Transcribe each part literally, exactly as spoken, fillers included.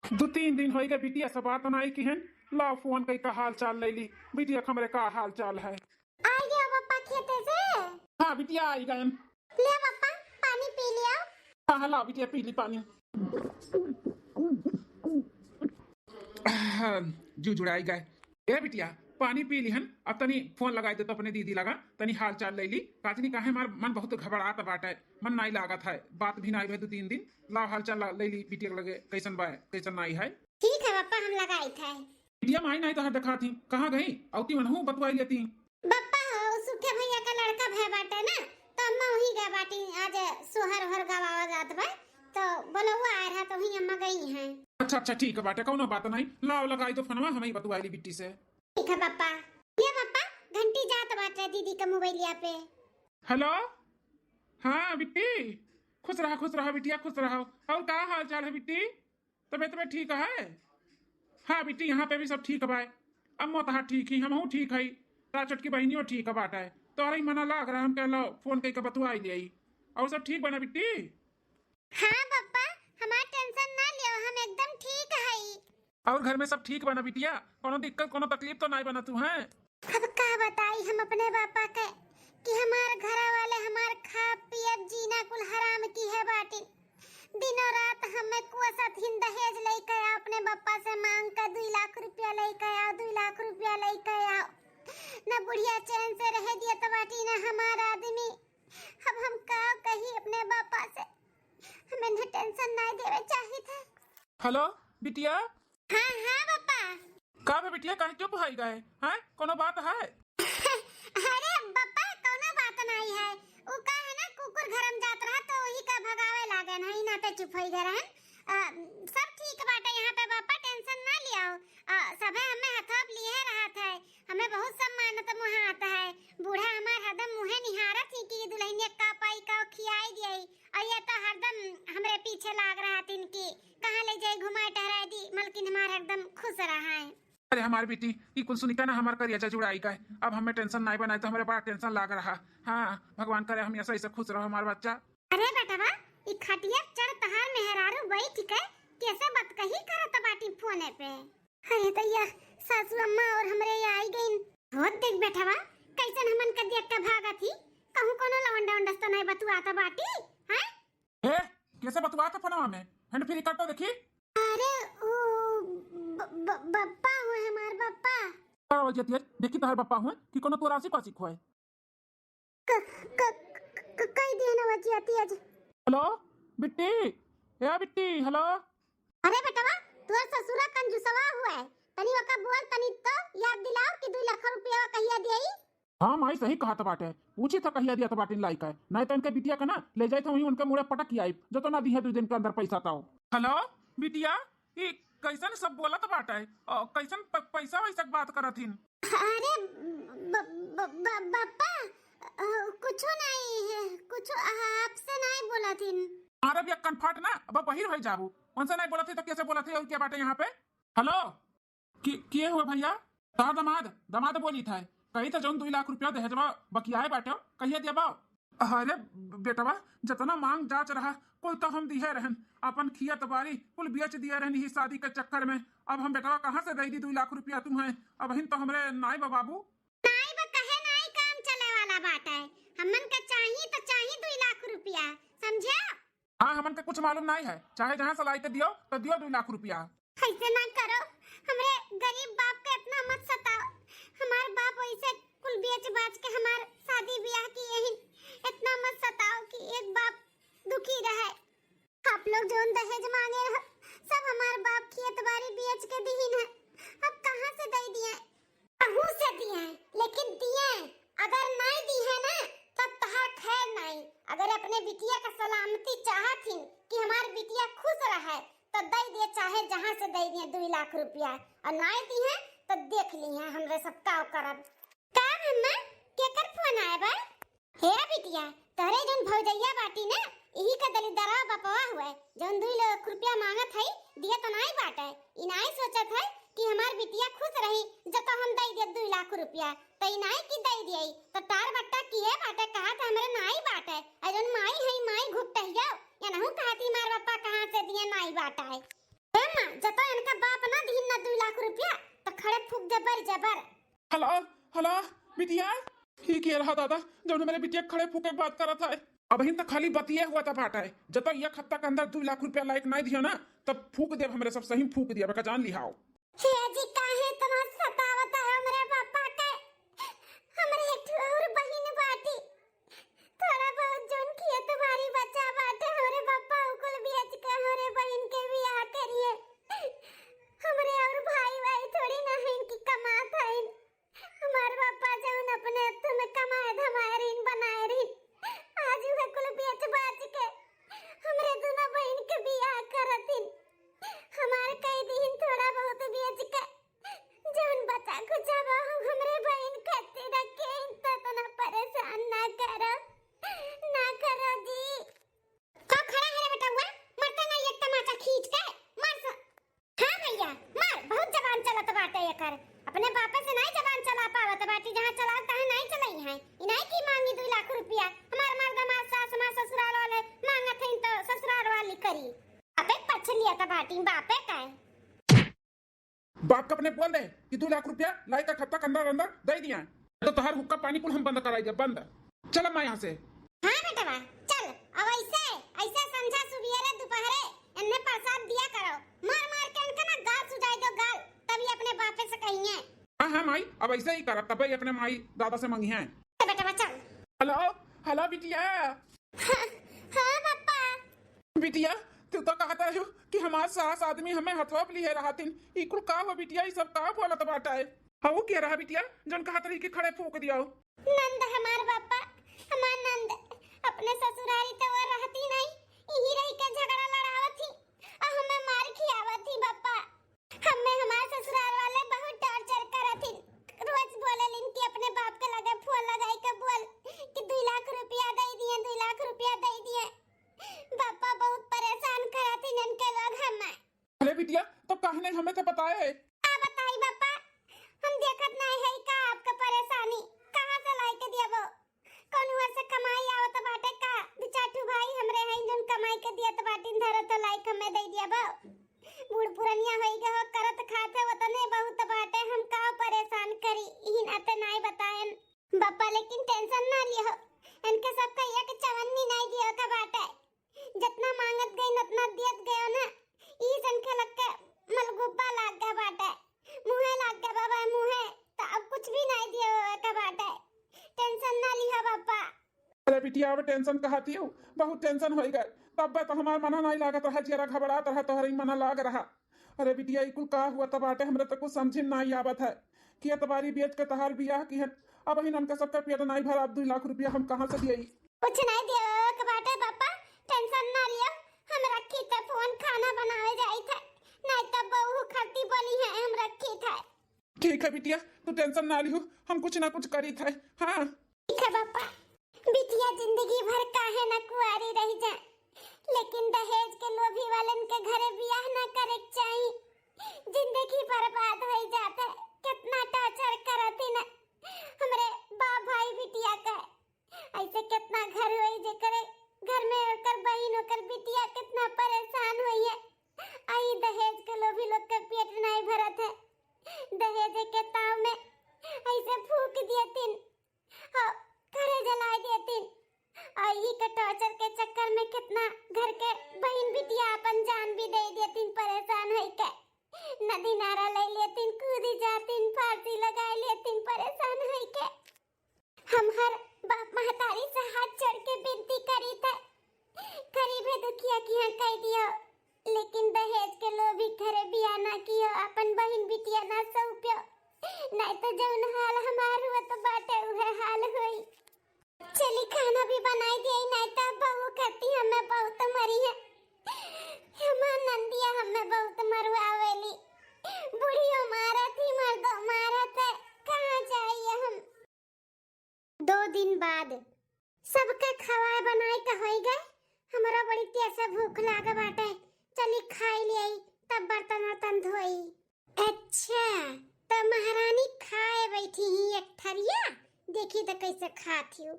दो तीन दिन होइगा बिटिया से बात नाई किहन। लाओ फोन कई का हाल चाल ले ली। बिटिया हमरे का हाल चाल है? आई गया पापा खेते से? हाँ बिटिया आई गयन। ले पापा पानी पी लिया। हाँ हाँ लाओ बिटिया पी ली पानी। जू जुड़ाई गए। ए बिटिया पानी पी लिहन। अब तनी फोन लगाई दे तो अपने दीदी लगा, तनी हाल चाल ले ली। काजनी काहे हमार मन बहुत घबरात बाटे, मन नाई लागत है, बात भी नाई भे दो तीन दिन। लाओ हाल चाल ले ली बिटिया के लगे, कैसन बा कैसन नाई है। ठीक है पापा हम लगाई थे। बिटिया माई नाई तो हर देखा थी, कहाँ गई? औती मनहू बतवाई लेती। बप्पा हो, सुखे भैया का लड़का भय बाटे ना, तो अम्मा वही गए बाटी। आज सोहर ओहर गवावा जात बा, तो बोलौआ आए रहा, तो वही अम्मा गई हैं। अच्छा अच्छा ठीक है बाटे, कौनो बात नहीं। लाओ लगाई तो फोनवा, हम ही बतवाई ली बिट्टी से। ठीक है पापा। ये पापा, घंटी जात बाटे दीदी के मोबाइलिया पे। हेलो, हाँ बिट्टी, खुश रहा खुश रहा बिटिया खुश रहा। और का हाल चाल है बिट्टी? तबीयत तबीयत ठीक है? हाँ बिट्टी, यहाँ पे भी सब ठीक बाय। अम्मो तहार ठीक ही, हमहू ठीक है, ता छोटकी बहिनियो ठीक बाटे। तोहरे ही मना लाग रहा, हम कहलो फोन कइके बतुआई लेई। और सब ठीक बना बिट्टी? हाँ पप्पा, हमार टेंशन ना लियो, हम एकदम ठीक हई। और घर में सब ठीक बना बिटिया? कोनो दिक्कत कोनो तकलीफ तो नाई बना तू हैं? अब का बताई हम अपने पापा के कि हमार घरा वाले हमार खा पियत जीना कुल हराम किहे बाटी। दिनों रात हमें कोसत हिन, दहेज लेके आओ, अपने बप्पा से मांग के दुई लाख रुपया लेके आओ, दुई लाख रुपया लेके आओ। न बुढ़िया चैन से रहे दियत बाटी, न हमार आदमी। अब हम का कही अपने बप्पा से, हमें न टेंशन नाई देवे चाहित है। हेलो बिटिया। हाँ, हाँ, पापा। का बे बिटिया, काहे चुप होई गए? हैं, कोनो बात है? अरे पापा, कोनो बात नाई है। उ का है ना, कुकुर घर में जात रहा, तो वही का भगावे लागे ना, ई नाते चुप होई गए रहन। अ, सब ठीक बाटे यहाँ पे पापा, टेंशन ना लियाओ। अ, सभे हमें हथवा पे लिए रहत है, हमें बहुत सम्मानत मुहात है। बूढ़ा हमार हरदम मुँहे निहारत ही कि दुल्हनिया का पाई का खियाई दियाई, और ये तो हरदम हमरे पीछे लाग रहा थीन कि कहाँ ले जाई, घुमाए टहराए दी, मलकिन हमार एकदम खुश रहा है। अरे हमार बेटी, ई कुल सुनिका ना हमार करिया जुड़ाई का है। अब हमें टेंशन नाई बनाए तो हमरे बड़ा टेंशन लाग रहा। हाँ, भगवान करे हम ऐसा ऐसे खुश रहो हमार बच्चा। अरे बेटवा, ई खटिया चढ़ तहार मेहरारू बैठ के कैसे बतकही करत बाटी फोने पे। अरे दैया, सासू अम्मा और हमरे ये आई गईन। होत देख बेटवा, कैसन हमन के देख के भागत ही। कहूँ कोनो लवंडा उंडा से तो नाई बतुआत बाटी, हैं? ए, कैसे बतुआत है फोनवा में? हैंड फ्री कर तो देखी। अरे, ओ, ब-, ब-, बप्पा हुए हमार बप्पा। का हो जतिया, देखी तोहर बप्पा हुए कि कोनो तोर आशिक वाशिक हुए। क-, क-, क-, कई दिन हो जतिया जी। हेलो, बिट्टी, ए बिट्टी, हेलो। अरे बेटवा, तोर ससुरा कंजूसवा हुए, तनी ओका बोल, तनी तो याद दिलाओ कि दुई लाख रुपया कहिया दियाई। हाँ माई, सही कहत बाटे, पूछी था कहिया दियत बाटिन लाइके, नाई तो इनके बिटिया के ना ले जाए थे वहीं उनके मुड़े पटक के आई, जो तो ना दिहे दो दिन के अंदर पैसा तो। हेलो बिटिया, ई कैसन सब बोलत बाटे? अ, कैसन प-, पैसा वैसा के बात करत हिन? अरे ब-, ब-, ब-, बप्पा, अ, कुछो नाई है, कुछो आपसे नाई बोलत हिन। अरे बिया कनफाट ना, अब बहिर होई जाबू, उनसे नाई बोलत ही तो कैसे बोलत ही और क्या बाटे यहाँ पे? हेलो, के, के हुआ भैया? तोहार दमाद, दमाद बोली था, कही था जौन दुई लाख रुपया दहेजवा बकियाए बाटे, कहिया देबा? अरे बेटवा, जतना मांग जाच रहा, कुल तो हम दिहे रहन, अपन खियत बारी कुल बेच दिए रहन ही शादी के चक्कर में। अब हम बेटवा कहाँ से दे दी दुई लाख रुपया तुम्हें? अबहिन तो हमरे नाई बा बाबू। नाई बा कहे नाई काम चले वाला बाटे, हमन के चाही तो चाही दुई लाख रुपया, समझे? हाँ, हमन के कुछ मालूम नाई है, चाहे जहाँ से लाई के दियो, तो दियो दुई लाख रुपया। ऐसे ना करो, हमरे गरीब बाप के इतना मत सताओ। हमार बाप वैसे कुल बेच बाच के हमार शादी ब्याह किए ही, इतना मत सताओ कि एक बाप दुखी रहे। आप लोग जौन दहेज मांगे हो, सब हमार बाप खेत बारी बेच के दीहिन है, अब कहाँ से दे दिए? कहूँ से दिए, लेकिन दिए, अगर नाई दिए ना, तब तहार खैर नाई। अगर अपने बिटिया का सलामती चाहत हिन कि हमार बिटिया खुश रहे, तो दे दिए, चाहे जहाँ से दे दिए दुई लाख रुपया, और नाई दिए तो देख लिए हमरे सब का करब। का मम्मा, केकर फोन आए बा? हे बिटिया, तोहरे जौन भौजैया बाटी ना, इही का दलिदरवा बपवा हुए, जौन दुई लाख रुपया मांगत हई, दिए तो नाई बाटे। ई नाई सोचत है कि हमार बिटिया खुश रही, जब तो हम दई देब दुई लाख रुपया, तो ई नाई की दई दिए, तो टार बट्टा किए बाटे, कहा था हमरे नाई बाटे। आ जौन माई है, माई घुपटहिया, या नहू कहा थी मार बापा कहाँ से दिए नाई बाटे। ए माँ, जतो इनका बाप ना दीन ना दुई लाख रुपया, तो खड़े फूक दे बर जबर। हला, हला, बिटिया, ही के रहा दादा, जौन हमरे बिटिया के खड़े फूके के बात करत है। अबहिन त खाली बतिये हुआ त बाटे, जब तक एक हफ्ता के अंदर दुई लाख रुपया लायक नाई दिया ना, तब फूक देब, हमरे सब सही फूक दिया, बेका जान लिहाओ। हे जी, काहे इतना सतावत है हमरे पापा के? हमरे एक ठो और बहिन बाटी, थोड़ा बहुत जौन खेत बारी बचा बाटे, हमरे पापा उ कुल बेच के हमरे बहिन के बियाह करिए। हमरे और भाई वाई थोड़ी ना है कि कमात है। हमार पापा जौन अपने हत्थ में कमाए धमाए रहीन, बनाए रहीन, आज उहे कुल बेच बाच के हमरे दुनो बहिन के बियाह करथिन। हमार कई दिहिन थोड़ा बहुत बेच के, जौन बचा खुचा बा, हम हमरे बहिन खातिर रखेन, त इतना परेशान ना करो, ना करो जी। का खड़ा है रे बेटउआ? मरता ना एक तमाचा खींच के, मार स-, हाँ भैया, मार, बहुत जबान चलत बाटे एकर। अपने बापे से नाई जबान चला पावत बाटी, जहाँ चलाओ तहाँ नाई चलइहैं। ई नाई कि मांगी दुई लाख रुपया, हमार मर्द, हमार सास, हमार ससुराल वाले मांगत हईं तो ससुराल वाली करी। अबे पछ लिया त बाटी, बापे का है। बाप का अपने बोल दे कि दुई लाख रुपया लायक एक हफ्ता के अंदर अंदर दे दिया, तो तोहार हुक्का पानी कुल हम बंद कराई दे, बंद। चल अम्मा यहाँ से। हाँ बेटवा, चल। अब ऐसे, ऐसे संझा सुबेरे दोपहरे इन्हें प्रसाद दिया करो, मार मार के इनका ना गाल सुजाई दो गाल, तभी अपने बापे से कहिए। हाँ हाँ माई, अब ऐसे ही करब, तबे अपने माई दादा से मंगिहैं। तो बेटवा चल। हेलो, हेलो बिटिया। हाँ, हाँ पापा। बिटिया, तू तो कहत रहू कि हमार सास आदमी हमें हथवा पे लिहे रहतिन। ई कुल का हो बिटिया, ई सब का बोलत बाटा है? हऊ के रहा बिटिया, जौन कहत रही कि खड़े फूक दियाओ? नंद हमार पापा, हमार नंद अपने ससुरारी तो वो रहती नहीं, यही रही के झगड़ा लड़ावत थी और हमें मार खियावत थी पापा। हमें हमार ससुराल वाले बहुत torture करत हिन। रोज बोलेलिन कि अपने बाप के लगे फोन लगाई के बोल कि दुई लाख रुपया दे दिए, दुई लाख रुपया दे दिए। बापा बहुत परेशान करत हिन इनके लोग हमें। अरे बिटिया, तो काहे नहीं हमें तो बताए? का बताई बापा, हम देखत नहीं है का आपके परेशानी, कहाँ से लाई के दियबो? कौन हुआ से कमाई आवत बाटे का? दू चार ठो भाई हमरे हैं जौन कमाई के दियत बाटिन, धरो तो लाइक हमें दे दिया बा। बूढ़ पुरनिया होई गए हो, करत खात है, ओतने बहुत बाटे, हम का परेशान करी, इही नाते नाई बताएन। बापा लेकिन tension ना लियो, इनके सबका एक चवन्नी नाई दियो का बाटे। जितना मांगत गई उतना दियत गयो ना, ई सन के लग के मलगुब्बा लाग गया बाटे, मुँहे लाग गया बाबा मुँहे, तो अब कुछ भी नाई दियो का बाटे। Tension ना लिहा बापा। अरे बिटिया, अब tension कहती हो, बहुत tension होई गए। तब तो हमार मना नहीं लागत रहा, जियरा घबरात रहा, तोहरे ही मना लाग रहा। अरे बिटिया, ई कुल का हुआ तब बाटे, हमरे तो कुछ समझ में नहीं आवत है कि एतबारी बेच के तहार बियाह किहन। अबहिन इनका सबका पेट नहीं भरा, अब दुई लाख रुपया हम कहाँ से दिए? कुछ नहीं दियो के बाटे पापा, tension ना लियो, हम रखी थे फोन, खाना बनावे जाई थे, नहीं तब बहू खरती बोली है, हम रखी थे। ठीक है बिटिया, तू tension ना लिहू, हम कुछ ना कुछ करी थे। हाँ ठीक है पापा। बिटिया जिंदगी भर काहे ना कुआरी रह जा, लेकिन दहेज के लोभी वालन के घरे बियाह ना करे के चाही। जिंदगी बर्बाद हो जात है, कितना torture करत ही ना हमरे बाप भाई बिटिया का। ऐसे कितना घर होई जेकरे घर में ओकर बहिन, ओकर बिटिया कितना परेशान होई है। आई दहेज के लोभी लोग के पेट नहीं भरत है। दहेज के ताव में ऐसे फूक दियतिन, हाँ, घरे जलाए दियतिन। आई के torture के चक्कर में कितना घर के बहिन बिटिया अपन जान भी दे दियतिन, परेशान होई के। नदी नारा ले लेतिन, कूदी जातिन, फांसी लगाए लेतिन, परेशान होई के। हम हर बाप महतारी से हाथ जोड़ के विनती करी थे, गरीब है दुखिया की यहाँ कह दियो, लेकिन दहेज के लोभी घरे बियाह ना कियो, अपन बहिन बिटिया ना सौंपियो, नहीं तो जौन हाल हमार हुआ तो बाटे उहे हाल होई। चली खाना भी बनाई दिए, नहीं तो बहू खाती हमें बहुत मरी है, हमार नंदिया हमें बहुत मरवावेली, बुढ़ियो मारत ही मर्दो मारत है, कहाँ जाइए हम। दो दिन बाद सबके खवाए बनाए के होई गए, हमरा बड़ी तेज से भूख लाग बाटे, चली खाई ले आई, तब बर्तन वर्तन धोई। अच्छा, त महारानी खाए बैठी ही एक थरिया, देखी त कैसे खात ही।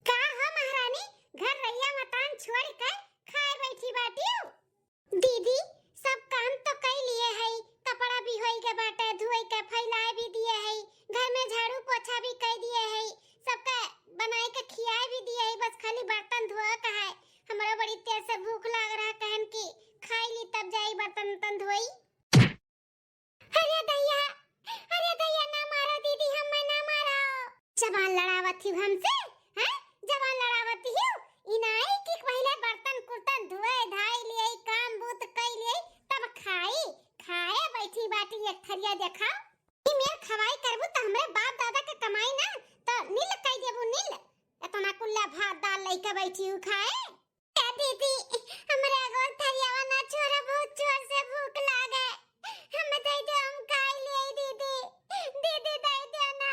का हो महारानी, घर रैया मतान छोड़ के खाए बैठी बाटियो? दीदी, सब काम तो कई लिए है, कपड़ा भी होई के बाटे, धोई के फैलाए भी दिए है, घर में झाड़ू पोछा भी कई दिए है, सबका बनाए के खियाए भी दिए है, बस खाली बर्तन धोए का है। हमरा बड़ी तेज से भूख लाग रहा, कहन कि खाई ली तब जाई बर्तन उर्तन धोई। अरे दैया, अरे दैया, ना मारो दीदी, हमें ना मारो। जबान लड़ावत ही हमसे, हैं? जबान लड़ावत ही। ई नाई कि पहिले बर्तन कुर्तन धोए धाई लिए, काम बूत कई लिए, तब खाई। खाए बैठी बाटी एक थरिया देखा। ई मेर खवाई करबू त हमरे बाप दादा के कमाई ना, त नील कई देबू नील। इतना कुल्ला भात दाल लइके बैठी हूँ खाए। ए दीदी, हमरे गोल थरियावा ना छोड़ा, बहुत जोर से भूख लागे। हम दे दे, हम खाई लिए दीदी। दीदी दे दे ना।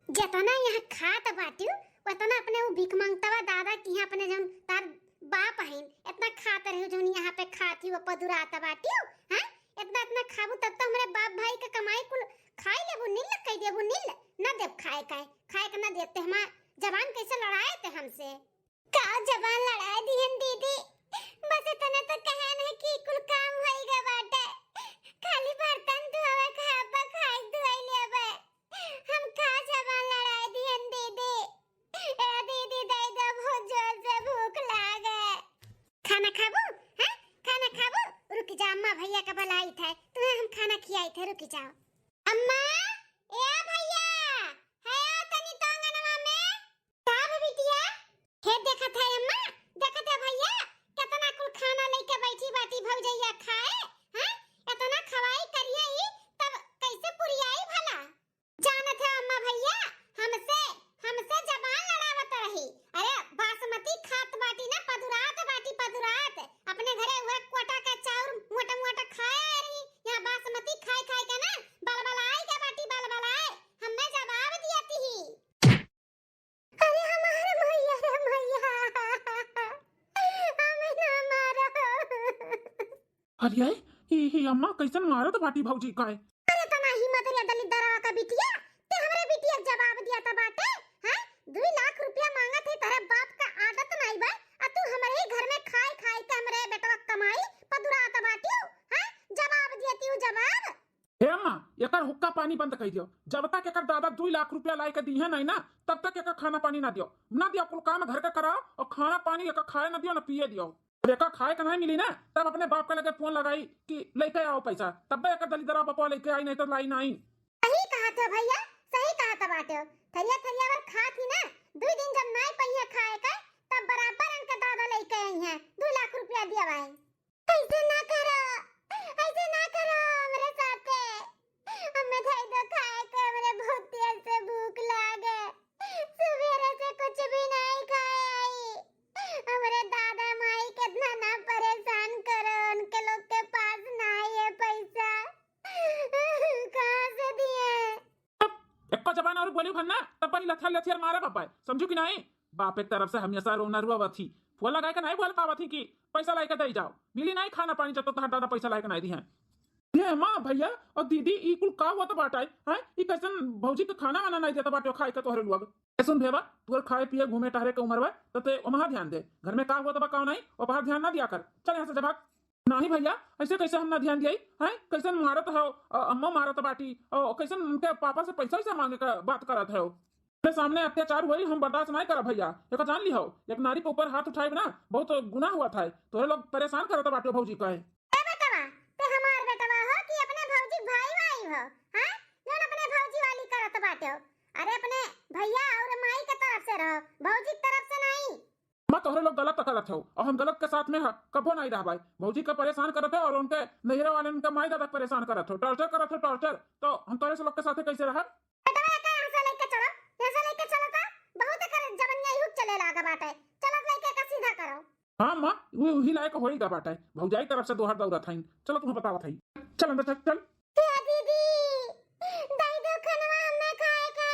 जितना यहाँ खात बाटियो, उतना अपने वो भीख मांगतवा दादा की यहाँ अपने जौन तार बाप हईन, इतना खात रहियो जौन यहाँ पे खाती वो पदुरात बाटियो, हैं? इतना इतना खाबू तब तो हमरे बाप भाई के कमाई कुल खाई लेबू नील, कई देबू नील, ना देब खाए का, खाए का ना देते हमार जबान कैसे लड़ाए ते हमसे। का जबान लड़ाए दिहन दीदी? बस इतने तो कहन है कि कुल काम होई गए बाटे, खाली बर्तन धोवे के हब्बा खाए धोई लेबे। हम का जबान लड़ाए दिहन दीदी? ए दीदी दे दो, बहुत जोर से भूख लागे। खाना खाबू? हैं? खाना खाबू? रुक जा, अम्मा भैया का बुलाई थे, तुम्हें हम खाना खियाई थे, रुक जाओ। अम्मा, ए भैया, है आओ तनी तो अंगनवा में। का हो बिटिया? हे देखत है अम्मा, देखत है भैया, कितना कुल खाना लेके बैठी बाटी भौजैया खाए, हैं? इतना खवाई करिए ई, तब कैसे पुरियाई भला? जानत है अम्मा भैया, हमसे, हमसे जबान लड़ावत रही। अरे बासमती खात बाटी ना, पदुरात बाटी, पदुरात। अपने घरे वह कोटा का चाउर मोटा मोटा खाए रही, यहाँ बासमती खाए खाए के ना बलबलाए के बाटी, बलबलाए। हमें जवाब दिया ती ही। अरे हमारे भैया रे भैया, हमें ना मारो। अरे, ई, ई अम्मा कैसन मारत बाटी भौजी का है? अरे तना हिम्मत रे दलिद्दरवा का बिटिया, ते हमरे बिटिया के जवाब दिया त बाटे, हैं? दुई लाख रुपया मांगत है, तोरे बाप का आदत नाई बा, आ तू हमरे ही घर में खाए खाए के हमरे बेटवा कमाई पदुरात बाटियो, हैं? जवाब दिया तियो जवाब। हे अम्मा, एकर हुक्का पानी बंद कर दियो। जब तक एकर दादा दुई लाख रुपया लाई के दिहे नहीं ना, तब तक एकर खाना पानी ना दियो, ना दियो। कुल काम घर का कराओ और खाना पानी एकर खाए ना दियो, ना पिए दियो। अब एका खाए के नहीं मिली ना, तब अपने बाप के लगे फोन लगाई कि लेके आओ पैसा, तब एकर दलिद्दरवा बपवा लेके आई, नहीं तो लाई नहीं। सही कहा थे भैया, सही कहा थे बाटे। थरिया थरिया भर खात ही ना, दुई दिन जब नाई पहिया खाए का, तब बराबर इनके दादा लेके आई हैं, दुई लाख रुपया दिया भाई। ऐसे ना करो, ऐसे ना करो हमरे साथे। हमें दे दो खाए के, हमरे बहुत तेज से भूख लागे। सुबेरे से कुछ भी नहीं खाए आई। हमरे दादा माई कितना ना परेशान करो, उनके लोग के पास नहीं है पैसा। कहाँ से दिए? एक्को जबान और बोली भर ना, तब बड़ी लथियार लथियार मारे बापा है, समझू कि नहीं? बाप एक तरफ से हमेशा रोना रुआवत ही, फोन लगाए के नहीं बोल पावत ही कि पैसा लाए के दे जाओ, मिली नहीं खाना पानी जब तो तोहर दादा पैसा लाए के नहीं दिहे। ये माँ भैया और दीदी, ई कुल का हुआ तो बाटा है, हैं? ई कैसन भौजी के खाना वाना नहीं देता बाटे खाए के तोहरे लोग? ए सुन भेवा, तोहर खाए पिए घूमे टहरे के उम्र बा, तो ते ओमहा ध्यान दे, घर में का हुआ तो बा का नहीं, ओपहा ध्यान ना दिया कर। चल यहाँ से जब भाग। नाही भैया, ऐसे कैसे हम ना ध्यान दियाई? हैं? कैसन मारत हो, अ, अम्मा मारत बाटी, अ, कैसन उनके पापा से पैसा वैसा मांगे का बात करत हो? अपने सामने अत्याचार हुई, हम बर्दाश्त नहीं करब भैया। एक जान ली हो, एक नारी के ऊपर हाथ उठाए ना, बहुत गुनाह हुआ था। तोहरे लोग परेशान करत बाटे भौजी का है। ए बेटवा, ते हमार बेटवा हो कि अपने भौजी भाई भाई हो? हैं? जौन अपने भौजी वाली करत बाटे हो? अरे अपने भैया और माई के तरफ से रहो, भौजी के तरफ से नहीं। माँ, तोहरे लोग गलत करत हो और हम गलत के साथ में ह-, कबो नहीं रहबाई। भौजी के परेशान करत हो और उनके नैहरा वाले उनके माई दादा के परेशान करत हो, टॉर्चर करत हो, टॉर्चर। तो हम तोहरे से लोग के साथे कैसे रहब? बेटवा, एका यहाँ से लेके चलो, यहाँ से लेके चलो तो बहुत एकर जवनिया युग चले लागा बाटे। चलो लेके का सीधा करो। हाँ माँ, वो वही लायक होई गा बाटे। भौजाई तरफ से दोहर दौड़त हईन। चलो तुम्हें बतावत हई। चल अंदर चल, चल। ए दीदी, दई दो खनवा हमें खाए के।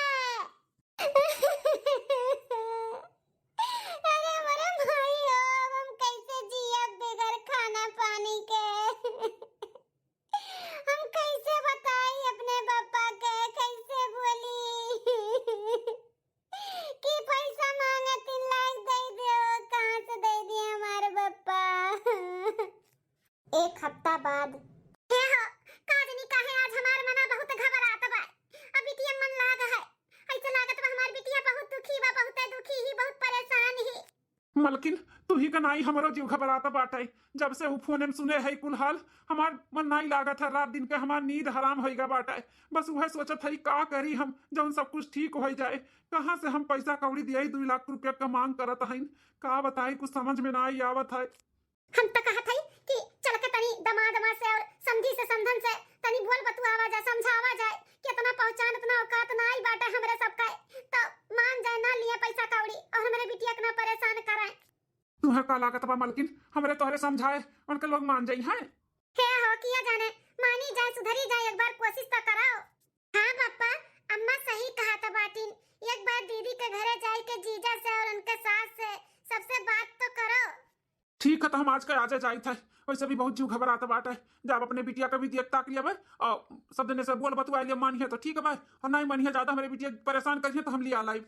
अरे मोरे माई हो, अब हम कैसे जियब बगैर खाना पानी के? हम कैसे बताई अपने पापा के, कैसे बोली कि पैसा मांगा तीन लाख दे दो, कहाँ से दे दिए हमारे पापा? एक हफ्ता बाद। हे हो, का जानी काहे आज हमार मना बहुत घबरात बा। अब बिटिया मन लाग है। ऐसे लागत बा हमार बिटिया बहुत दुखी बा, बहुते दुखी ही, बहुत परेशान ही। मलकिन, तू ही का नाई हमरो जीव घबरात बाटे। जब से उ फोन में सुने है कुल हाल, हमार मन नाई लागत है। रात दिन के हमार नींद हराम होइगा बाटे। बस उहे सोचत है का करी हम, जौन सब कुछ ठीक हो जाए। कहाँ से हम पैसा कौड़ी दिए, दू लाख रुपया का मांग करत हईन। का बताई, कुछ समझ में नाई आवत है। हम त कहत हई कि चल के तनी दमाद मा से और समधी से समधन से तनी बोल बतुआवा जाए, समझावा जाए कि इतना पहचान, इतना औकात नाई बाटे हमरे सबका, त मान जाए, ना लिए पैसा कौड़ी और हमरे बिटिया के ना परेशान कराए। तुहे का लागत बा मलकिन, हमरे तोहरे समझाए उनके लोग मान जाई हैं? हे हो, किया जाने, मानी जाए, सुधरी जाए, एक बार कोशिश त कराओ। हाँ पापा, अम्मा सही कहत बाटिन, एक बार दीदी के घरे जाए के जीजा से और उनके सास से सबसे बात तो करो। ठीक है, तो हम आज के आजे जाइत है। वैसे भी बहुत जीव घबरात बाटे। जब अपने बिटिया के भी देख ताक लिया बे, और सब जने से बोल बतुआ लिया, मानिए तो ठीक है बे, और नहीं मानिए, ज्यादा हमरे बिटिया परेशान करिए तो हम लिया लाइब।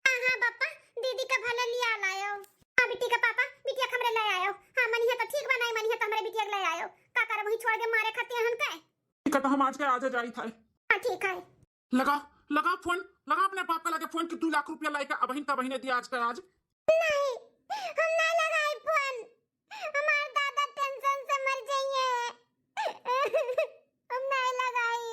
हाँ, हाँ, पापा, दीदी के भले लिया लायो। हाँ, बिट्टी के पापा, बिटिया के हमरे ले आयो। हाँ, मनिहे तो ठीक बा, नहीं मनिहे तो हमरे बिटिया के ले आयो। का करब, वहीं छोड़ के मारे खातिर हन के? ठीक है, तो हम आज के आजे जाइत है। हाँ, ठीक है। लगा, लगा फोन, लगा अपने बाप के लगे फोन कि दू लाख रुपया लाइके अबहिन तबहिने दिया आज के आज। नहीं, हम नहीं लगाई फोन। हमार दादा टेंशन से मर जाइए। हम नहीं लगाई।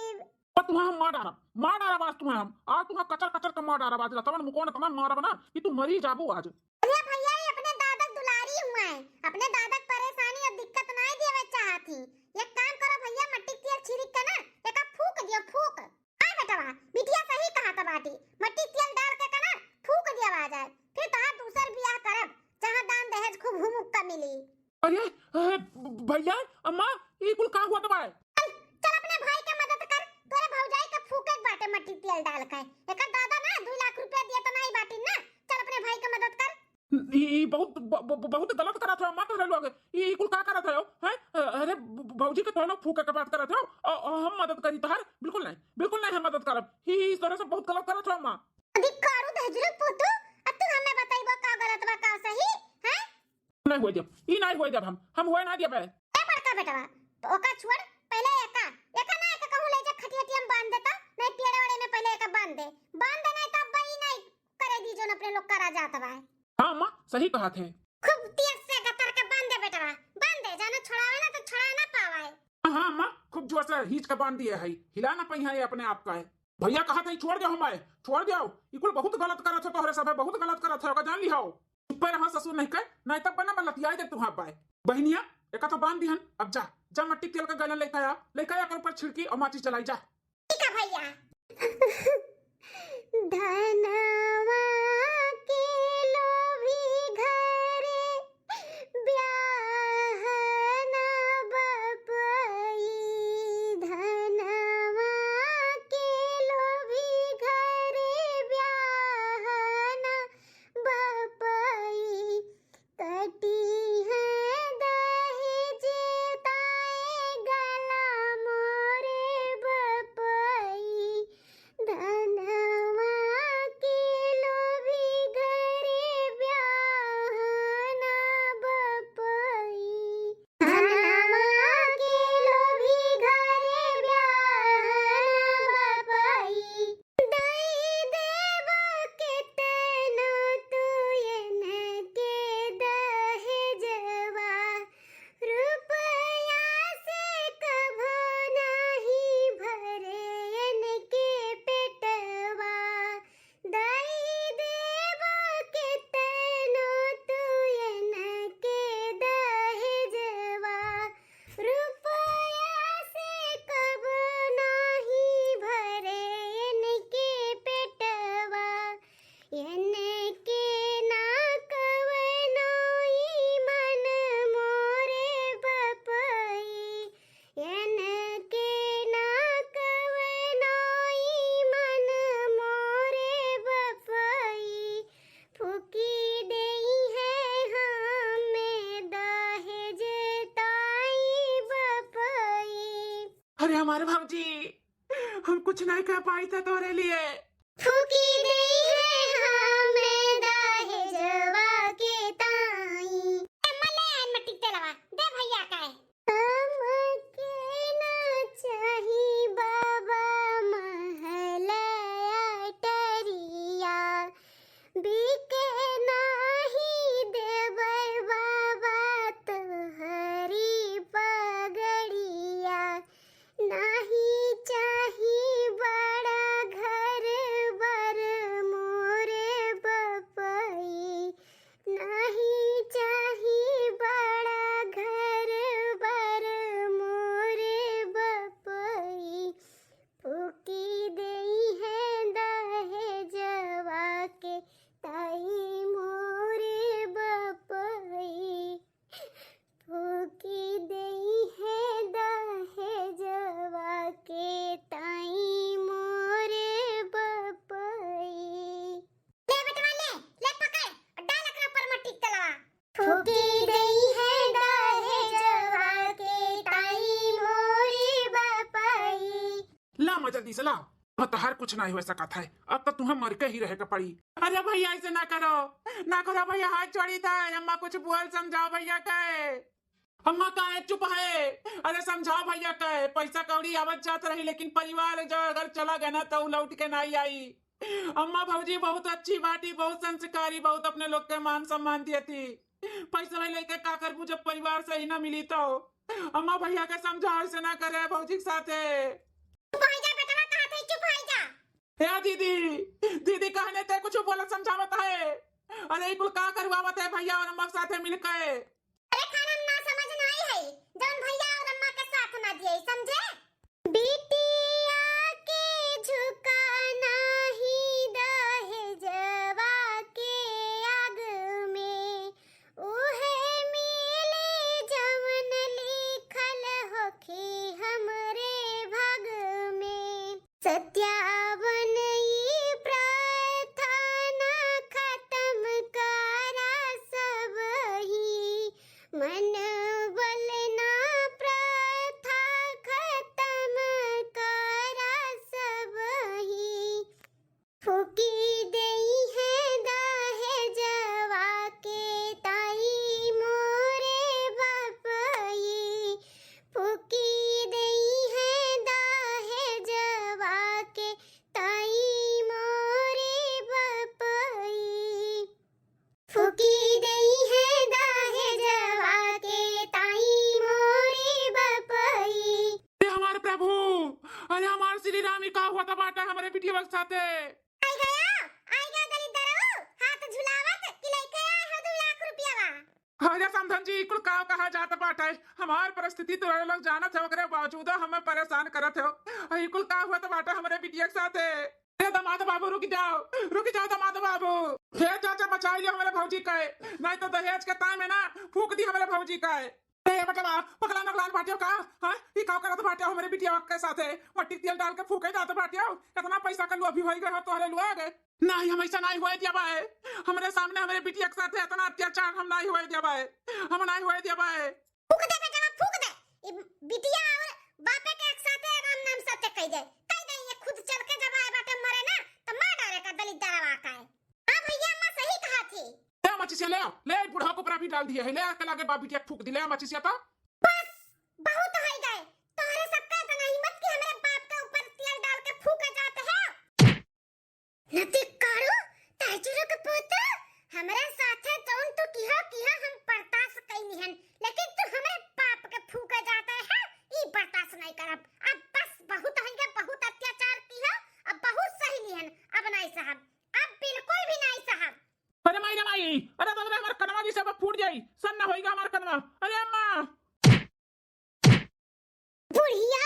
पर तुम्हें हम मार डारब, मार डारब आज तुम्हें हम। आज तुम्हें कचर कचर के मार डारब आज। लतवन मुकोन इतना मारब ना कि तू मरी जाबू आज। अरे भैया, ये अपने दादा के दुलारी हुआ है, अपने दादा के परेशानी और दिक्कत नहीं देवे चाहत ही। एक काम करो भैया, मट्टी के तेल छिड़क के ना एका फूक दियो, फूक। आय बेटवा, बिटिया सही कहत बाटी, मट्टी के तेल डाल के का ना फूक दिया जाए, फिर तोहार दूसर बियाह करब, जहाँ दान दहेज खूब हुमुक्का मिली। अरे, अरे, भैया, अम्मा, ई कुल का हुआ बाय? चल, चल अपने भाई के मदद कर, तोरे भौजाई के फूके के बाटे मट्टी तेल डाल के। एकर दादा ना दू लाख रुपया दिए तो नहीं बाटी ना, चल अपने भाई के मदद कर। ई, ई बहुत, ब-, ब-, बहुत गलत करत हो अम्मा तोहरे लोग। ई, ई कुल का करत हो, हैं? अ-, अरे, ब-, ब-, भौजी के तोहरे लोग फूके के बात करत हो, अ-, अ-, हम मदद करी तोहार? बिल्कुल नहीं, बिल्कुल नहीं हम मदद करब। ई, ई तोहरे सब बहुत गलत करत हो अम्मा। धिक्कारू दहिजरू पूतू, अब तू हमें बताइबो का गलत बा का सही, हैं? नहीं होए देब, ई नहीं होए देब हम, हम होए ना देब। ए बड़का बेटवा, तो ओका छोड़, पहले एका, एका ना एका कहूँ ले जा खटिया में बांध देता, नहीं पेड़े ओड़े में पहले एका बांध दे, बांध दे नहीं तब बई नहीं करे दी जोन अपने लोग करा जात बा। हाँ अम्मा, सही कहत है। खूब तेज से गतर के बांध दे बेटवा, बांध दे, जाने छोड़ावे ना तो छोड़ा ना पावे। हाँ, हाँ अम्मा, खूब जोर से हीच के बांध दिए है, हिला ना पाई है अपने आप का है। भैया कहत है छोड़ दे हमारे, छोड़ दे, ई कुल बहुत गलत करत हो तोहरे सब है, बहुत गलत करत हो, ओका जान लिहाओ। चुप्पे रहा ससुर नहीं के, नहीं तब बना बलतियाई दे तुहार पाए। बहिनिया, एका तो बांध दिहन, अब जा, जा मट्टी तेल का गैलन लेके आ, लेके आ, एकर ऊपर छिड़की और माचिस जलाई जा। ठीक है भैया। धनवा के लोभी घरे ब्याह ना बपई, धनवा के लोभी घरे ब्याह ना बपई, कटी है दहेज ताए गला मोरे बपई, धनवा के लोभी घरे ब्याह ना बपई। धनवा के लोभी घरे ब्याह ना बपई। दई देब केतनो तू एनके दहेजवा, रुपया से कभो नाही भरे एनके पेटवा। दई देब केतनो तू एनके दहेजवा, रुपया से कभो नाही भरे एनके पेटवा। एनके ना कवनो ई मन मोरे बपई, एनके ना कवनो ई मन मोरे बपई, फूकी देई है हमें दहेज ताई बपई। अरे हमारे भौजी, हम कुछ नहीं कह पाई था तोरे लिए। फूकी देई है हमें दहेजवा के ताई। ए, मले आन मट्टी तेलवा, दे भैया का है। हम नाही चाही बड़ा घर बर मोरे बपई, नाही चाही बड़ा घर बर मोरे बपई, फूकी देई है दहेजवा के ताई मोरे बपई। फूकी देई है दहेजवा के ताई मोरे बपई। ले बेटवा ले, ले पकड़, डाल एकरा ऊपर मट्टी के तेलवा। फूकी देई है दहेजवा के ताई मोरे बपई। ला माँ जल्दी से ला, अब तोहार कुछ नाहीं हो सकत है, अब तो तुहें मर के ही रहे के पड़ी। अरे भैया ऐसे ना करो, ना करो भैया, हाथ छोड़ी था। अम्मा कुछ बोल समझाओ भैया के। अम्मा काहे चुप है? अरे समझाओ भैया के, पैसा कौड़ी आवत जात रही लेकिन परिवार जो अगर चला गया ना तो लौट के नाहीं आई। अम्मा भौजी बहुत अच्छी बाटी, बहुत संस्कारी, बहुत अपने लोग के मान सम्मान दिए थी। पैसा लेके का करबू जब परिवार से ही ना मिली तो? अम्मा भैया के समझाओ, ऐसे ना करे भौजी के साथे। चुप हो जा बेटवा, कहा थे चुप हो जा। हे दीदी, दीदी कहने ते कुछ बोलत समझावत है। अरे ई कुल का करवावत है भैया और अम्मा के साथे मिलके? अरे खाना ना समझ ना आई है, जौन भैया और अम्मा के साथ ना दिए, समझे? बिटिया के झुका नाही दहेजवा के आग में, उहे मिले जवन लिखल होखी हमरे भाग में। सत्यावन ई प्रार्थना खत्म करा सबही, मनवल ना प्रथा खत्म करा सबही। फूकी देई है दहेजवा के ताई मोरे बपई, फूकी देई है दहेजवा के ताई मोरे बपई। फूकी देई है दहेजवा के ताई मोरे बपई। अरे हमार प्रभु, अरे हमार श्री राम, ई का हुआ था बाटा हमरे बिटिया के साथे? आई गया, आई गया दलिद्दरऊ, हाथ झुलावत कि लइके आए हो दू लाख रुपया बा। अरे समधन जी, ई कुल का कहा जात बाटे? हमार परिस्थिति तो लोग जानत है, ओकरे बावजूद हमें परेशान करत हो। ई कुल का हुआ था बाटा हमरे बिटिया के साथे? अरे दामाद बाबू रुक जाओ, रुक जाओ दामाद बाबू। हे चाचा बचाई लियो हमरे भौजी का, नहीं तो दहेज के ताई में ना फूक दी हमरे भौजी का। ए बेटवा, पगला नगलान बाटियो का? हाँ? ई का करत बाटियो हमरे बिटिया के साथे? मट्टी तेल डाल के फूके जात बाटियो। इतना पैसा का लोभी होई गए हो तोहरे लोग। नहीं, हम ऐसा नहीं होए देबा है। हमरे सामने हमरे बिटिया के साथे इतना अत्याचार हम नहीं होए देबा है। हम नहीं होए देबा है। फूक दे बेटवा, फूक दे। ई बिटिया और बापे के एक साथे राम नाम सत्य कह दे। कह दे ये खुद चल के जब आए बाटे मरे ना, तो मार डारे का दलिद्दरवा का है। हाँ भैया, अम्मा सही कहा थी। ले मचिसिया ले, ले बुढ़ा को ऊपर भी डाल दिए है, ले आके लागे बाप बिटिया फूक दी, ले मचिसिया तो। बस, बहुत हो गए। तोहरे सबका इतना हिम्मत कि हमरे बाप के ऊपर तेल डाल के फूके जाते हैं। नतिकारू, तहजुरो के पुत्र, हमरे साथे जौन तू किहा, किहा हम बर्दाश्त कइनी हन, लेकिन तू हमरे बाप के फूके जाते हैं, ई बर्दाश्त नहीं करब। अब बस बहुत हो गया, बहुत अत्याचार किहा, अब बहुत सही लिहन, अब नहीं सहब। अब बिल्कुल भी नाई साहब। अरे माई रे माई, अरे दादा रे, हमार कनवा जैसे अब फूट जाई, सन्न होइगा हमार कनवा। अरे अम्मा। बुढ़िया,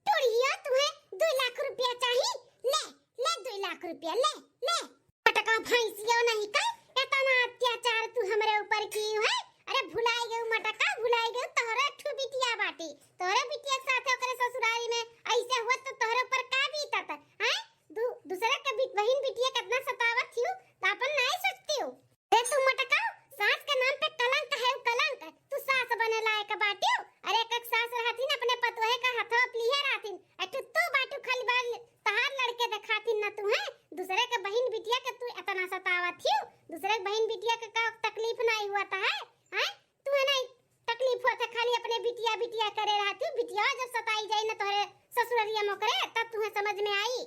टुढ़िया, तुहे दुई लाख रुपया चाही? ले, ले दुई लाख रुपया, ले, ले। मटका भैंसियो नहीं का, इतना अत्याचार तू हमरे ऊपर की है? अरे भुलाई गयो मटका, भुलाई गयो, तोहरे ठू बिटिया बाटी, तोहरे बिटिया के साथे ओकरे ससुरारी में ऐसे हुआ तो तोहरे ऊपर का बीतत, हैं? दू-, दूसरे के बि-, बहिन बिटिया कितना सतावत थियू, तो अपन नाय सोचतियू। अरे तू मटकाऊ, सास के नाम पे कलंक है, उ कलंक। तू सास बने लायक बाटियू। अरे एक, एक सास रहती न अपने पतोहे का हथवा पलिहे रहती। अरे तू, तू बाटू खाली बार तहार लड़के देखाती न तू है। दूसरे के बहिन बिटिया के तू इतना सतावत थियू। दूसरे के बहिन बिटिया के का तकलीफ नाय हुआ था है? हैं? तू है ना तकलीफ हुआ था, खाली अपने बिटिया, बिटिया करे रहती। बिटिया जब सताई जाई न तोहरे ससुररिया मोकरे, तब तुहे समझ में आई।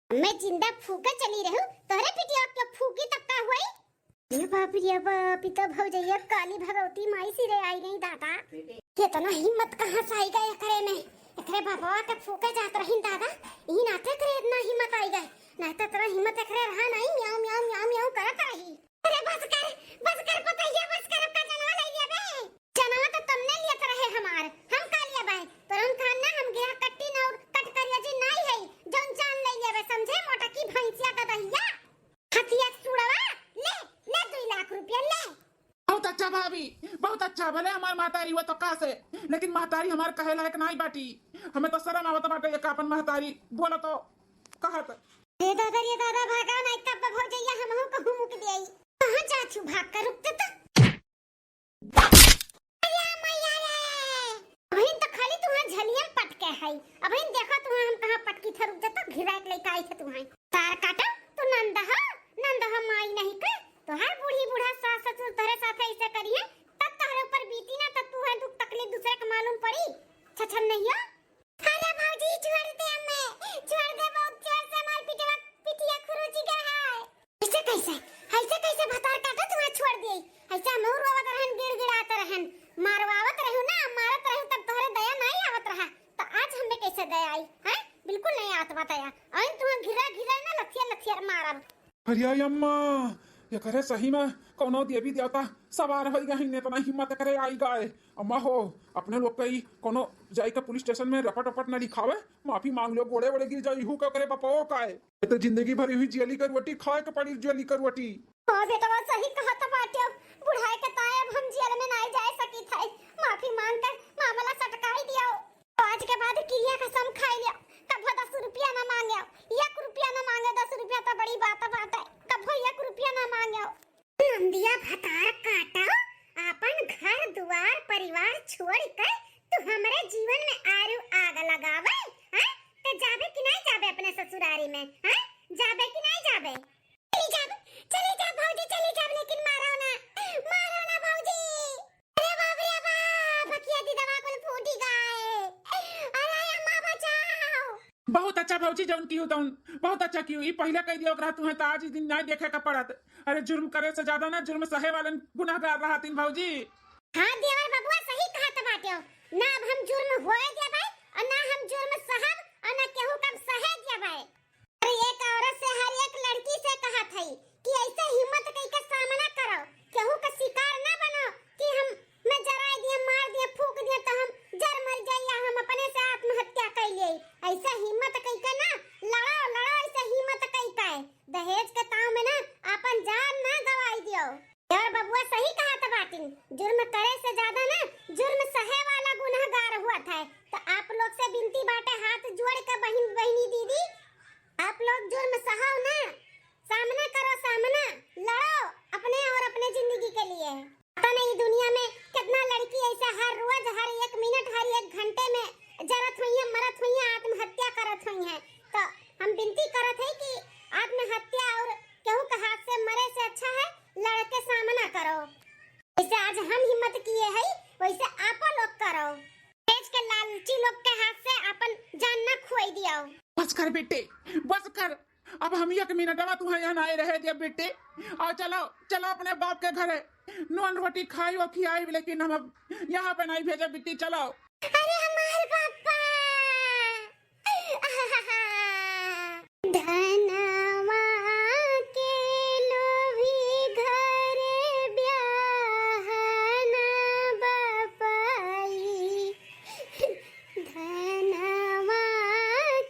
मैं जिंदा फूके चली रहू, तोहरे पिटिया के फूकी तब का हुई? ये बाप रे बाप, ई तो भौजैया काली भगवती माई सिरे आई गई दादा। केतना हिम्मत कहाँ से आई गए करे में? एकरे बाबा के फूके जात रहिन दादा, ई नाते एकरे इतना हिम्मत आई गए, नहीं तो इतना हिम्मत एकरे रहा नहीं, म्याऊ, म्याऊ, म्याऊ, म्याऊ करत रही। अरे बस कर, बस कर पतैया, बस कर, अब का जनवा ले लिया बे? जनवा तो तुमने लियत रहे हमार, हम का लिया बे? तुरंत खान ना हम गिरा कट्टी न और कट करिया जी नाई है, जौन जान ले लिया बे, समझे? मोटा की भैंसिया का दहिया, हथिया सुड़वा, ले, ले दो लाख रुपया ले। बहुत अच्छा भाभी, बहुत अच्छा। भले हमार महतारी हुआ तो का से, लेकिन महतारी हमार कहे लायक नाई बाटी। हमें तो शर्म आवत बाटे एक अपन महतारी बोलो तो कहत। रे दादा, रे दादा, भागा ना, कब भौजैया हमहू कहूँ मुक दियाई। कहाँ जात हूँ, भाग कर रुक तो। अरे मैया रे, अबहिन तो खाली तुहाँ झलियम पटके है, अबहिन देखो तुहाँ हम कहाँ पटकी थे, रुक जा तो घिरा के लेके आई थे तुहाँ। तार काटा, तू नंद हो, नंद हो माई नहीं का? तोहार बूढ़ी बूढ़ा सास ससुर तोहरे साथ ऐसे करिए, तब तोहरे ऊपर बीती ना, तब तू है दुख तकलीफ दूसरे के मालूम पड़ी। छछन नहीं हो। अरे भौजी, छोड़ दे हमें, छोड़ दे, बहुत जोर से हमार पिटवा, पिटिया खुरुची गए है। ऐसे कैसे, ऐसे कैसे भतार काटा तुम्हें छोड़ दिए? ऐसे हम रोवत रहन, गिड़गिड़ात रहन, मारवावत रहू ना, मारत रहू तब तोहरे दया नहीं आवत रहा, तो आज हमें कैसे दया आई? हैं, बिल्कुल नहीं आवत बा दया। और तुम्हें घिरा घिरा ना लथिया लथिया मारब। अरे अम्मा, एकरे सही में कौनो देवी देवता सवार होइ गहिन, इतना हिम्मत करे आई गए। अम्मा हो, अपने लोग के ई कौनो जाई के पुलिस स्टेशन में रपट रपट न लिखावे, माफी मांग लो, गोड़े वोड़े गिर जाई, हु के ओकरे बपवो का है। ये तो जिंदगी भर हुई जेली के रोटी खाए के पड़ी, जेली के रोटी। हाँ बेटवा, सही कहत बाटे, बुढ़ाए के ताए अब हम जेल में नाई जाए सकी थे, माफी मांग के मामला सटकाई दियो। आज के बाद किरिया कसम खाई लियो, कभो दस रुपया ना मांगे, एक रुपया ना मांगे, दस रुपया तो बड़ी बात बात है, कभो एक रुपया ना मांगे। नंदिया भतार काटा, आपन घर दुआर परिवार छोड़ के तू हमरे जीवन में आरू आग लगावे, हैं? ते जाबे कि नहीं जाबे अपने ससुरारी में, हैं? जाबे कि नहीं जाबे? चली जाब, चली जाब भौजी, चली जाब, लेकिन मारो ना, मारो ना भौजी। अरे बाप रे बाप, भकिया दी दवा कुल फूटी गए। अरे अम्मा बचाओ। बहुत अच्छा भौजी, जौन किहू तौन बहुत अच्छा किहू। ई पहिले कह दिया ओकरा तुहे, त आज ई दिन नहीं देखे का पड़त। अरे जुर्म करे से ज्यादा ना जुर्म सहे वालन गुनाहगार रहतिन भौजी। हाँ देवर बबुआ सही कहत बाटे, ना अब हम जुर्म होए देबै और ना हम जुर्म सहब और ना केहू का सहे देबै। हर एक औरत से, हर एक लड़की से कहत हई कि ऐसे हिम्मत कई के सामना करो, केहू का शिकार ना बनो कि हम मैं जराई दिए, मार दिए, फूक दिए तो हम जर मर जाई या हम अपने से आत्महत्या कर लिए। ऐसे हिम्मत कई के ना लड़ो, लड़ो ऐसे हिम्मत कई के। दहेज के ताव में ना अपन जान ना गवाई दियो। और बबुआ सही कहत बाटिन, जुर्म करे से ज्यादा ना जुर्म सहे वाला गुनहगार हुआ था। तो आप लोग से विनती बाटे हाथ जोड़ के बहिन, बहिनी दीदी, आप लोग जुर्म सहो ना, सामना करो, सामना लड़ो अपने और अपने जिंदगी के लिए। पता नहीं दुनिया में कितना लड़की ऐसा हर रोज, हर एक मिनट, हर एक घंटे में जरत हुई है, मरत हुई है, आत्महत्या करत हुई है। तो हम विनती करत है कि आत्महत्या और केहू के हाथ से मरे से अच्छा है लड़ के सामना करो। जैसे आज हम हिम्मत किए है वैसे आपो लोग करो। दहेज के लालची लोग के हाथ से अपन जान ना खोई दियो। बस कर बेटे, बस कर। अब हम एक मिनटवा तुहे यहाँ नाई रहे दिया बेटे। आओ चलो, चलो अपने बाप के घरे। नून रोटी खाई वो खियाई, लेकिन हम अब यहाँ पे नहीं भेजे बेटी, चलो। अरे हमार पापा। धनवा के लोभी घरे ब्याह ना बपाई। धनवा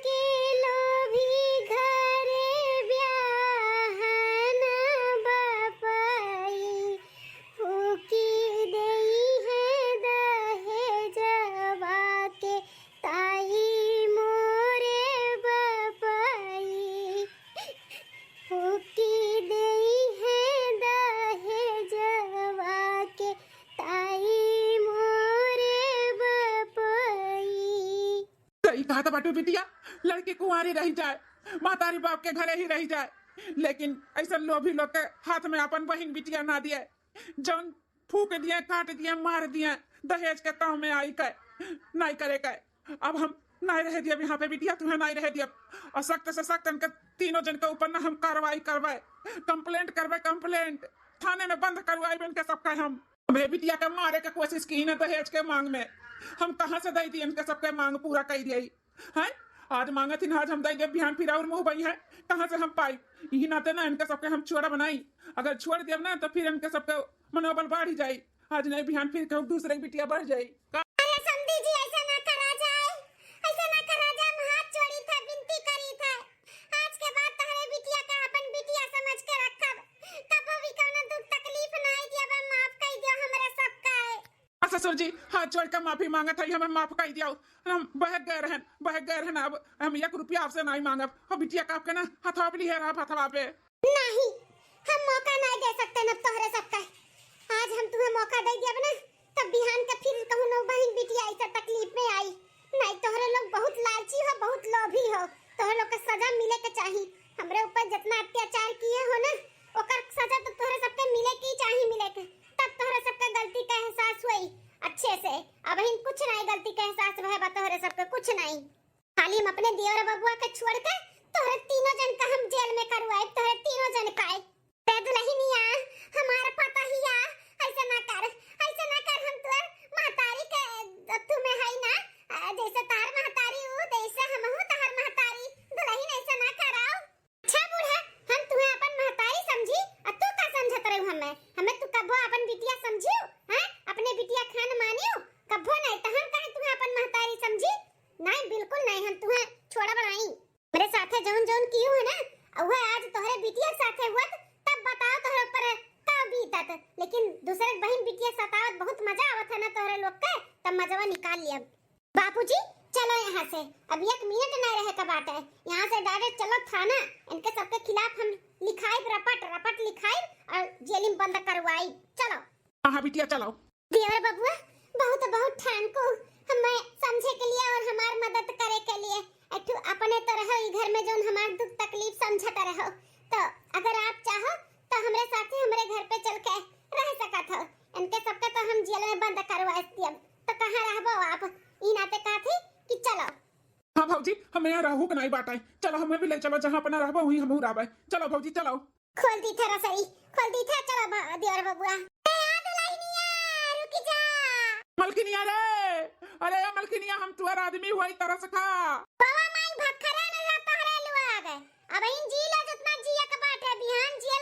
के लोभी घरे ब्याह ना बपाई। फूकी देई है दहेजवा के ताई मोरे बपाई। फूकी देई है दहेजवा के ताई मोरे बपाई। सही कहा था बाटू बिटिया, लड़की कुंवारी रह जाए, महतारी बाप के घरे ही रह जाए, लेकिन ऐसा लोभी लोग के हाथ में अपन बहिन बिटिया ना दिए, जौन फूक दिए, काट दिए, मार दिए, दहेज के ताव में आई के, नहीं करे के। अब हम नहीं रह दिए यहाँ पे बिटिया, तुम्हें नहीं रह दिए। और सख्त से सख्त इनके तीनों जन के ऊपर ना हम कार्रवाई करवाए, कंप्लेंट करवाए, कंप्लेंट थाने में बंद करवाए इनके सबका हम। अबे बिटिया के मारे के कोशिश की ना दहेज के मांग में, हम कहाँ से दे दी इनके सबके मांग पूरा कर दिया? हैं? आज मांगत ही ना, आज हम दे दे, बिहान फिर और मुंह बई है, कहाँ से हम पाई? यही नाते ना इनके सबके हम छोड़ा बनाई, अगर छोड़ देब ना तो फिर इनके सबके मनोबल बढ़ जाई। आज नहीं बिहान फिर कहूँ दूसरे की बिटिया बढ़ जाई। अरे समधी जी, ऐसा ना करा जाए, ऐसा ना करा जाए, हम हाथ जोड़ी था, विनती करी था, आज के बाद तोहरे बिटिया का अपन बिटिया समझ के रखब, कबो भी कौनो दुख तकलीफ ना आई दिया, माफ कर दियो हमरा सबका है। आ ससुर जी, हाथ जोड़ के माफी मांगत है, हमें माफ कर दियो, हम बहक गए रहन, बहक गए रहन, अब हम एक रुपया आपसे नहीं मांगब, हम बिटिया का आपके ना हथवा पे लिहे रहब हथवा पे। नहीं, हम मौका नहीं दे सकते न तोहरे सबका। आज हम तुम्हें मौका दे दिया ना, तब बिहान के फिर कहूँ नौ बहिन बिटिया ऐसा तकलीफ में आई। नहीं, तोहरे लोग बहुत लालची हो, बहुत लोभी हो। तोहरे लोग के सजा मिले के चाही। हमरे ऊपर जितना अत्याचार किए हो ना, ओकर सजा तो तोहरे सबके मिले के ही चाही, मिले के। तब तोहरे सबके गलती का एहसास हुई अच्छे से। अब हिन कुछ नहीं गलती का एहसास रहे बा तोहरे सबके, कुछ नहीं। खाली हम अपने देवर बबुआ के छोड़ के तोहरे तीनों जन का हम जेल में करवाए, तोहरे तीनों जन का। रे दुलहिनिया, हमार पतहिया, ऐसे ना कर, ऐसे ना कर, हम तोर महतारी के, तुम्हें है ना, अ, जैसे तार महतारी ऊ, तैसे हमहू तहर महतारी, दुलहिन ऐसे ना कराओ। अच्छा बूढ़ा, हम तुम्हें अपन महतारी समझी, अ तू का समझत रहू हमें? हमें तू कबो अपन बिटिया समझियो, हैं? अपने बिटिया खान मानियो? कबो नहीं, तो हम काहे तुम्हें अपन महतारी समझी? नहीं, बिल्कुल नहीं, हम तुम्हें छोड़ा बनाई। मेरे साथे जौन जौन कियो है ना, वह आज तोहरे बिटिया साथे हुअत, तब बताओ तोहरे ऊपर का बीतत। लेकिन दूसरे बहिन बिटिया सतावत बहुत मजा आवत है ना तोहरे लोग के, तब मजवा निकाल लिया। बापूजी, चलो यहाँ से, अब एक मिनट नहीं रहे का बात है। यहाँ से direct चलो थाना, इनके सबके खिलाफ हम लिखाइब रपट, रपट लिखाइब और जेल में बंद करवाई। चलो। हाँ, हाँ बिटिया, चलो। देवर बबुआ, बहुत बहुत thank you, हमें समझे के लिए और हमार मदद करे के लिए। एक ठो अपने तो रहो ई घर में, जौन हमार दुख तकलीफ समझत रहो, तो अगर आप चाहो तो हमरे साथे हमरे घर पे चल के रह सकत हो। इनके सबके तो हम जेल में बंद करवा दियब, तो कहाँ रहबो आप? ई नाते कहत ही कि चलो। हाँ भौजी, हमें यहाँ रहू के नहीं बाटे, चलो हमें भी ले चलो, जहाँ अपना रहबो वहीं हमहू रहबे। चलो भौजी, चलो। खोल दी था रसरी, खोल दी था, चलो ब-, देवर बबुआ। ए, आ दुलहिनिया, रुक जा। मलकिनिया रे, अरे ए मलकिनिया, हम तुअर आदमी हुई तरस खा। बाबा माई भखरे न जा तोहरे लुआग। अब इन जी लो जितना जिए के बाटे, बिहान जिए